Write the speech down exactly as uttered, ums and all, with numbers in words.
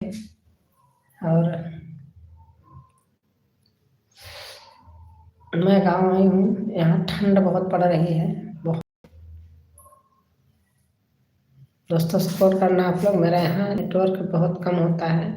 और मैं गाँव आई हूँ, यहाँ ठंड बहुत पड़ रही है, बहुत। दोस्तों, support करना आप लोग। मेरा यहाँ network बहुत कम होता है,